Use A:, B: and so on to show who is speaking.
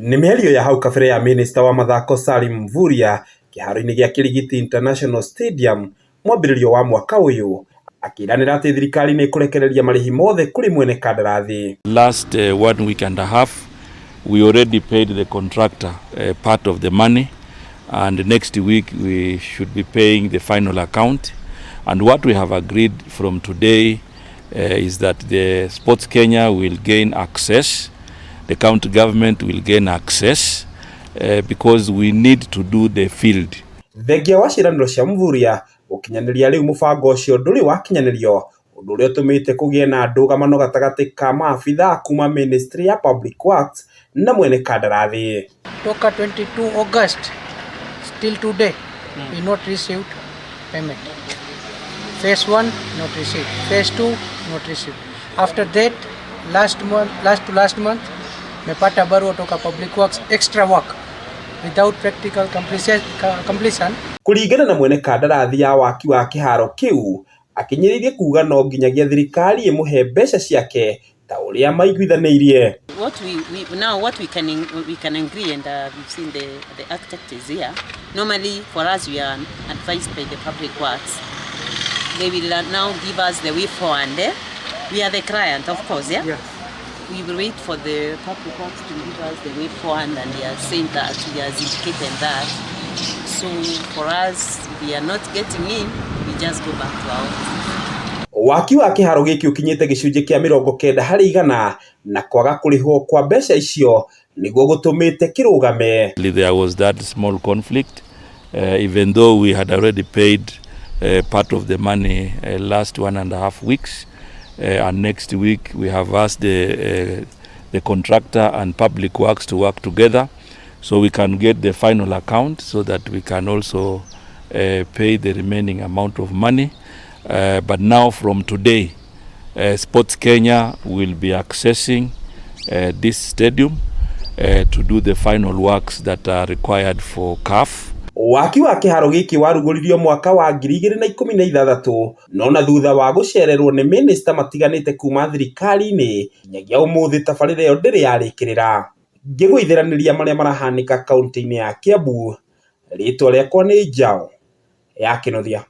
A: Nĩ mĩario ya hau kabere ya minista wa mathako Salim Mvurya kĩharo-inĩ gĩa Kirigiti International Stadium mwambĩrĩrio wa mwaka ũyũ akĩranĩra atĩ thirikari nĩ ĩkũrekereria marĩhi mothe kũrĩ mwene kandarathi.
B: Last one week and a half, we already paid the contractor part of the money, and next week we should be paying the final account. And what we have agreed from today is that the Sports Kenya will gain access, the county government will gain access, because we need to do the field.
A: Thengia wa ciĩranĩro cia Mvurya gũkinyanĩria rĩu mũbango ũcio ndũrĩ wakinyanĩrio ũndũ ũrĩa ũtũmĩte kũgĩe na ndũgamano gatagatĩ ka maabithaa kuma ministry ya Public Works na mwene kandarathi.
C: Toka 22 August till today we not received payment. Phase 1 not received, phase 2 not received. After that, last month, last to last month, mepata barua toka Public Works, extra work without practical completion.
A: Kũringana na mwene kandarathi ya waki wa kĩharo kĩu akinyĩrĩirie kuga no nginyagia thirikari ĩmũhe mbeca ciake ta ũrĩa maiguithanĩirie.
D: What we now what we can agree, and we've seen the architect is here. Normally for us, we are advised by the Public Works. They will now give us the way forward, eh? We are the client, of course, yeah. We will wait for the Public Works to give us the way forward, and they are saying that he has indicated that. So for us, if we are not getting in, we just go back to our offices.
A: Waki wa kĩharo gĩkĩ ũkinyĩte gĩcunjĩ kĩa 90% na kwaga kũrĩhwo kwa mbeca icio nĩguo gũtũmĩte kĩrũgame.
B: There was that small conflict, even though we had already paid part of the money last 1.5 weeks. And next week we have asked the contractor and Public Works to work together so we can get the final account so that we can also pay the remaining amount of money. But now from today, Sports Kenya will be accessing this stadium to do the final works that are required for CAF.
A: Waki wa kĩharo gĩkĩ warugũririo mwaka wa 2016 no na thutha wa gũcererwo nĩ mĩnĩsta matiganĩte kuma thirikari-inĩ nginyagia ũmũthĩ tabarĩra ĩyo ndĩrĩ yarĩkĩrĩra. Ngĩgũithĩranĩria marĩa marahanĩka kaũntĩ-inĩ ya Kiambu, rĩtwa rĩakwa nĩ Njaũ ya Kĩnuthia.